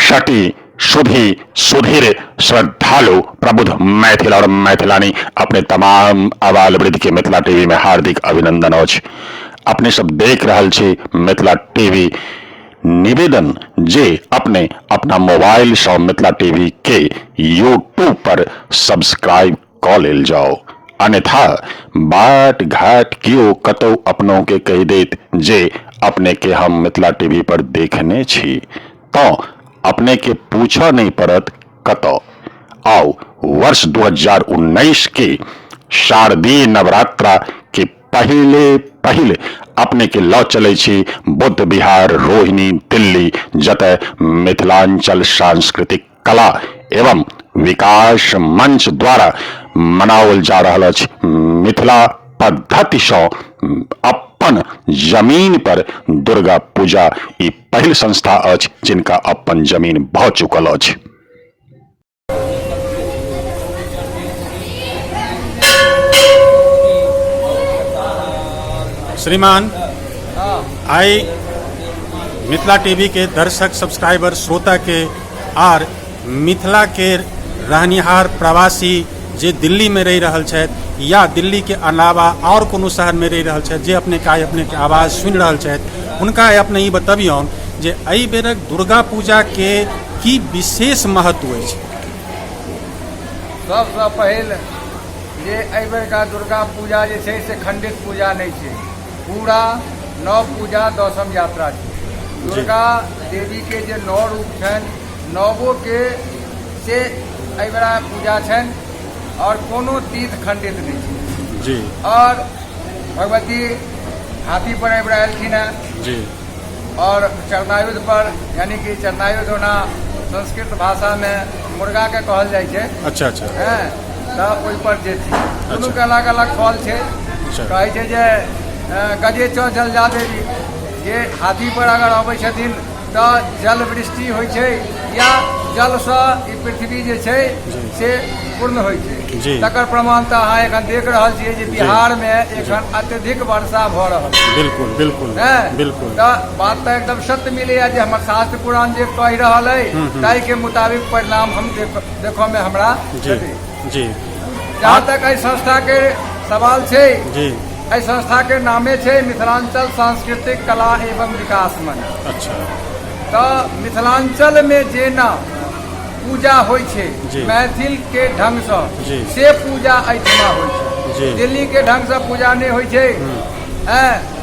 सटी सुधी सुधीर श्रद्धालु प्रबुद्ध मैथिल और मैथिलानी अपने तमाम आबाल वृद्ध के मिथिला टीवी में हार्दिक अभिनंदन अछि। अपने सब देख रहल छी मिथिला टीवी। निवेदन जे अपने अपना मोबाइल से मिथिला टीवी के यूट्यूब पर सब्सक्राइब कऽ लेल जाओ, अन्यथा बाट घाट केओ कतौ अपनों के कहि देत जे अपने के हम मिथिला टीवी पर देखने छी, तो अपने के पूछऽ नहीं पड़त कतौ। आओ वर्ष 2019 के शारदीय नवरात्रा के पहिले पहिले अपने के लऽ चलै छी बुद्ध विहार रोहिणी दिल्ली, जतय मिथिलांचल सांस्कृतिक कला एवं विकास मंच द्वारा मनाओल जा रहल अछि मिथिला पद्धतिसँ अपन जमीन पर दुर्गा पूजा। ई पहिल संस्था अछि जिनका अपन जमीन भऽ चुकल अछि। श्रीमान, आइ मिथिला टीवी के दर्शक, सब्सक्राइबर, श्रोता के आर मिथिला के रहनिहार प्रवासी जे दिल्ली में रहि रहल छथि या दिल्ली के अलावा और कोनो शहर में रहि रहल छथि, जे अपने के आइ अपने के आवाज़ सुनि रहल छथि, हुनका आइ अपने ई बतबियौन जे एहि बेरक दुर्गा पूजा के की विशेष महत्व अछि। सबसँ पहिल जे एहि बेरका दुर्गा पूजा जे छै से खंडित पूजा नहि छै, पूरा नव पूजा दसम यात्रा छै। दुर्गा देवीके जे नौ रूप छनि, नवोके से एहि बेरा पूजा छनि आओर कोनो तीर्थ खंडित नहि छै जी। आओर भगवती हाथी पर एहि बेरा एलखिन हेँ जी। आओर चरणायुध पर, यानी कि चरणायुध ओना संस्कृत भाषामे मुर्गाके कहल जाइ छै। अच्छा अच्छा। हँ, तऽ ओहिपर जे छै दुनूके अलग अलग फल छै। कहै छै जे गजे चौ जल जा देवी, जे हाथी पर अगर अबै छथिन तऽ जल वृष्टि होइ छै या जलसँ ई पृथ्वी जे छै से पूर्ण होइ छै। तकर प्रमाण तऽ अहाँ एखन देख रहल छियै जे बिहारमे एखन अत्यधिक वर्षा भऽ रहल छै। बिल्कुल बिल्कुल। बिल्कुल। तऽ बात तऽ एकदम सत्य मिलैया जे हमर शास्त्र पुराण जे कहि रहल अइ ताहिके मुताबिक परिणाम हम देखऽमे हमरा जी जी। जहाँ तक एहि संस्थाके सवाल छै एहि संस्थाके नामे छै मिथिलांचल सांस्कृतिक कला एवं विकास मंच। तऽ मिथिलांचलमे जेना पूजा होइ छै मैथिलके ढंगसँ, से पूजा एहिठमा होइ छै। दिल्लीके ढंगसँ पूजा नहि होइ छै।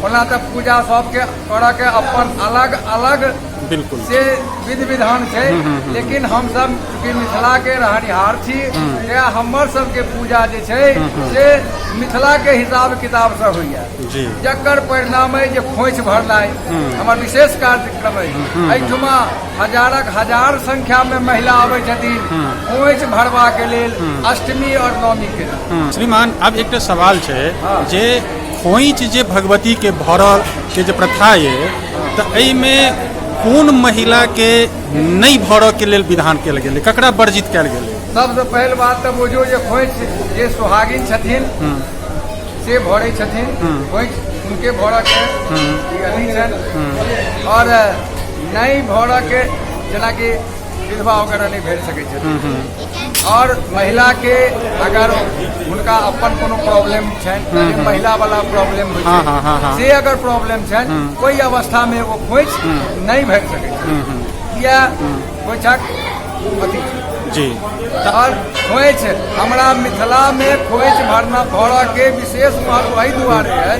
ओना तऽ पूजा सबके करऽके अपन अलग अलग बिल्कुल से विधि विधान छै, लेकिन हमसब चूँकि मिथिलाके रहनिहार छी तेँ हमर सबके पूजा जे छै से मिथिलाके हिसाब किताबसँ होइए, जकर परिणाम अइ जे खोंइछ भरनाइ हमर विशेष कार्यक्रम अइ। एहिठुमा हजारक हजार संख्यामे महिला अबै छथिन खोंइछ भरबाके लेल अष्टमी आओर नवमीके दिन। श्रीमान, आब एकटा सवाल छै जे खोंइछ जे भगवती के भरल के जे प्रथा ये, तऽ एहिमे कोन महिला के नहि भरऽ के लेल विधान कयल गेलै, ककरा वर्जित कयल गेलै? सबसँ पहिल बात तऽ बुझू जे खोंइछ जे सोहागिन छथिन से भरै छथिन खोंइछ, हुनके भरऽ के ई अथी छनि। आओर नहि भरऽ के जेनाकि विधवा वगैरह नहि भरि सकै छथिन। आओर महिलाके अगर हुनका अपन कोनो प्रॉब्लम छनि, जे महिलावला प्रॉब्लम होइ छै, से अगर प्रॉब्लम छनि, ओहि अवस्थामे ओ खोंइछ नहि भरि सकै छै, किया खोंइछक अथी छै जी। आओर खोंइछ हमरा मिथिलामे खोंइछ भरना भरऽके विशेष महत्व एहि दुआरे है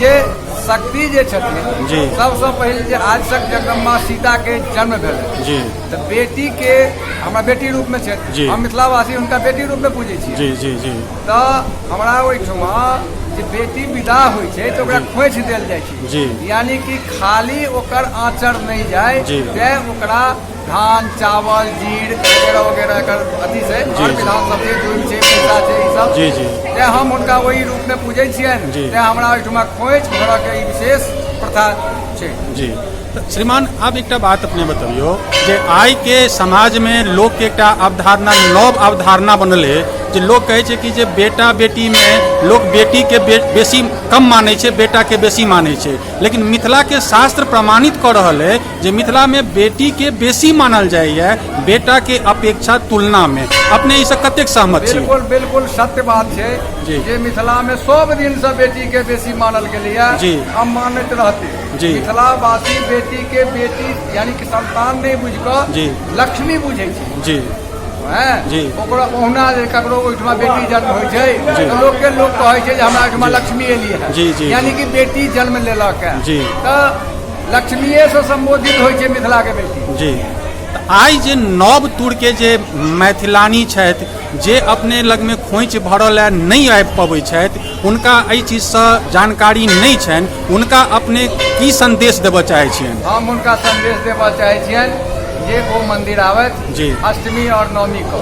जे शक्ति जे छथिन सबसँ पहिल जे आदिशक्ति जगदम्बा सीताके जन्म भेलै तऽ बेटीके हमरा बेटी रूपमे छै, हम मिथिलावासी हुनका बेटी रूपमे पूजै छी। जी जी जी। तऽ हमरा ओहिठुमा जे बेटी विदा होइ छै तऽ ओकरा खोंइछ देल जाइ छै यानी कि खाली ओकर आँचर नहि जाय, तेँ ओकरा धान चावल जीर वगैरह वगैरह एकर अथी छै और विधान सब छै, दूध छै, पैसा छै, ई सब जी जी। तेँ हम हुनका ओहि रूपमे पूजै छियनि। तेँ हमरा ओहिठुमा खोंइछ भरऽके ई विशेष प्रथा छै। जी। तऽ श्रीमान, आब एकटा बात अपने बतबियौ जे आइके समाजमे लोकके एकटा अवधारणा, नव अवधारणा बनल है जे लोक कहै छै कि जे बेटा बेटीमे लोक बेटीके बेसी कम मानै छै, बेटाके बेसी मानै छै, लेकिन मिथिलाके शास्त्र प्रमाणित कऽ रहल अइ जे मिथिलामे बेटीके बेसी मानल जाइए बेटाके अपेक्षा तुलनामे। अपने एहिसँ कतेक सहमत छी? बिल्कुल बिल्कुल सत्य बात छै जे मिथिलामे सब दिनसँ बेटीके बेसी मानल गेलैए आ मानैत रहतै। मिथिलावासी बेटीके बेटी यानी कि संतान नहि बुझि कऽ लक्ष्मी बुझै छै। हैं ओकरा ओहुना जे ककरो ओहिठमा बेटी जन्म होइ छै तऽ लोकके लोक कहै छै जे हमरा ओहिठमा लक्ष्मी एली है, यानी कि बेटी जन्म लेलक है, तऽ लक्ष्मीए से सम्बोधित होइ छै मिथिलाके बेटी। जी, तऽ आइ जे नव तुरके जे मैथिलानी छथि जे अपने लगमे खोँइछ भरऽ लए नहि आबि पबै छथि, हुनका एहि चीजसँ जानकारी नहि छनि, हुनका अपने की संदेश देबऽ चाहै छियनि? हम हुनका संदेश देबऽ चाहै छियनि जे ओ मंदिर आबथि अष्टमी और नवमी को।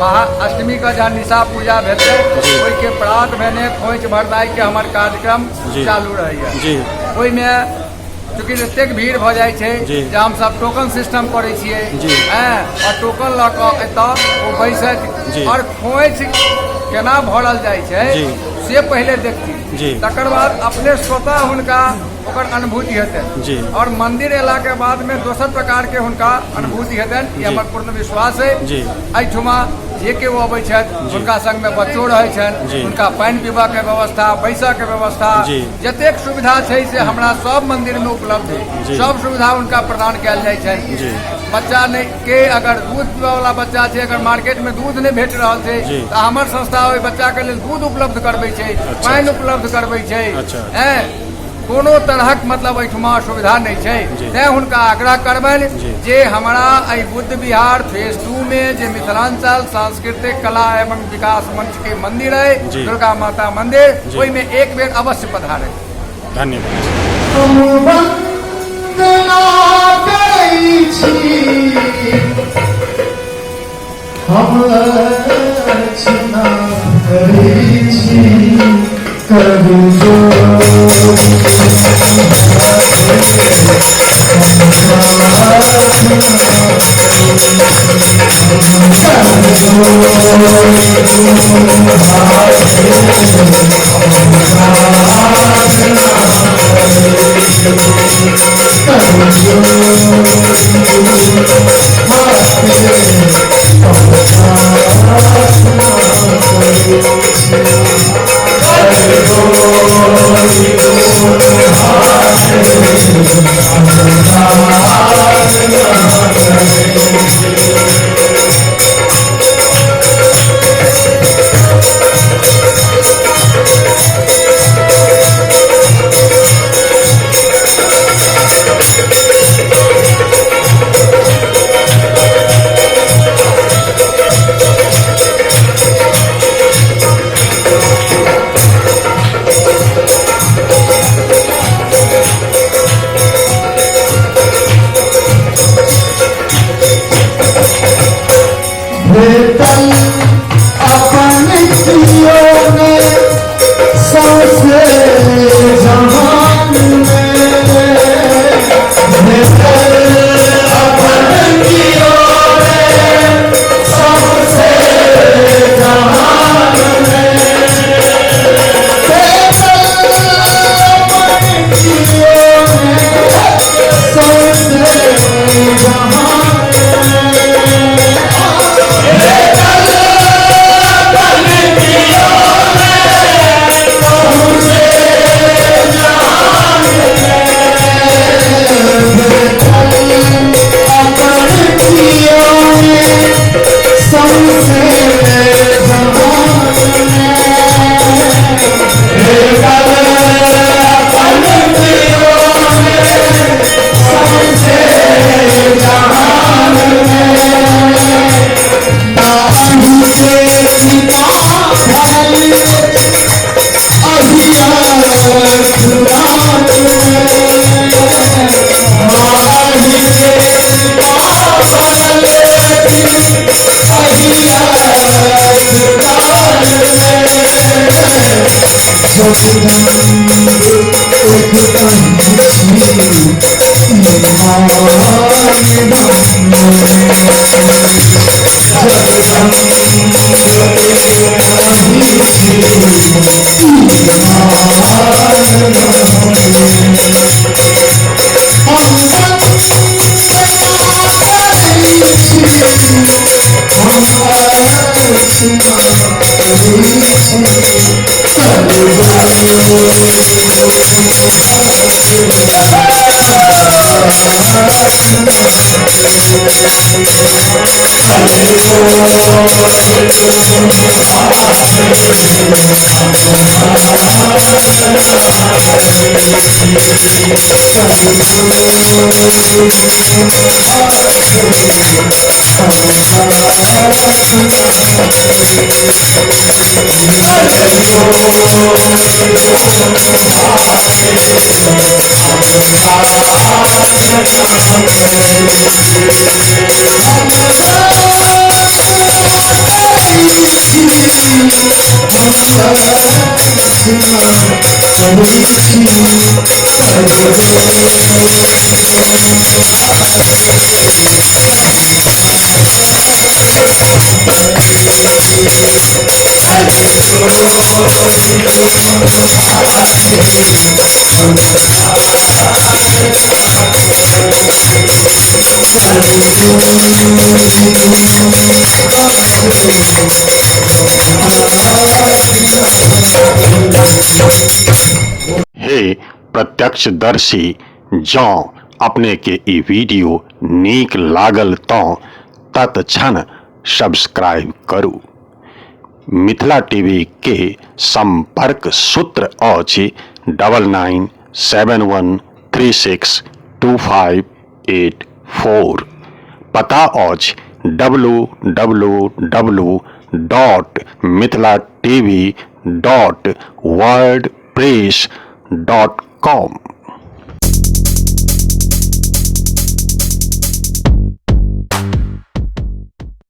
महा अष्टमी के जहाँ निशा पूजा भेटै ओहिके प्रात भेने खोँइछ भरनाइ के हमर कार्यक्रम चालू रहैया। ओहिमे चूँकि एतेक भीड़ भऽ जाइ छै जे हमसब टोकन सिस्टम करै छियै हैं, और टोकन लऽ कऽ एतऽ ओ बैसथि और खोँइछ केना भरल जाइ छै से पहिले देखथिन, तकर बाद अपने स्वतः हुनका ओकर अनुभूति हेतनि और मंदिर एला के बाद में दोसर प्रकार के हुनका अनुभूति हेतनि, ई हमर पूर्ण विश्वास है। एहिठुमा जे केओ अबै छथि हुनका संग में बच्चो रहै छनि, हुनका पानि पीबऽ के व्यवस्था, बैसऽ के व्यवस्था, जतेक सुविधा छै से हमरा सब मंदिर में उपलब्ध है, सब सुविधा हुनका प्रदान कयल जाइ छनि। बच्चा नहि के अगर दूध पीबऽ वाला बच्चा छै, अगर मार्केट में दूध नहि भेट रहल छै तऽ हमर संस्था ओहि बच्चा के लेल दूध उपलब्ध करबै छै, पानि उपलब्ध करबै छै। कोनो तरहक मतलब एहिठुमा असुविधा नहि छै। तैँ हुनका आग्रह करबनि जे हमरा एहि बुद्ध विहार फेज 2 मे जे मिथिलांचल सांस्कृतिक कला एवं विकास मंच के मंदिर अइ, दुर्गा माता मंदिर, ओहिमे एक बेर अवश्य पधारे। धन्यवाद। हम वंदना करै छी, हम अर्चना करै छी, करू हे प्रत्यक्षदर्शी, जँ अपनेके ई वीडियो नीक लागल तँ तत्क्षण सब्सक्राइब करू। मिथिला टीवी के संपर्क सूत्र अछि 9971362584। पता अछि W W W dot Mithila TV dot wordpress dot com.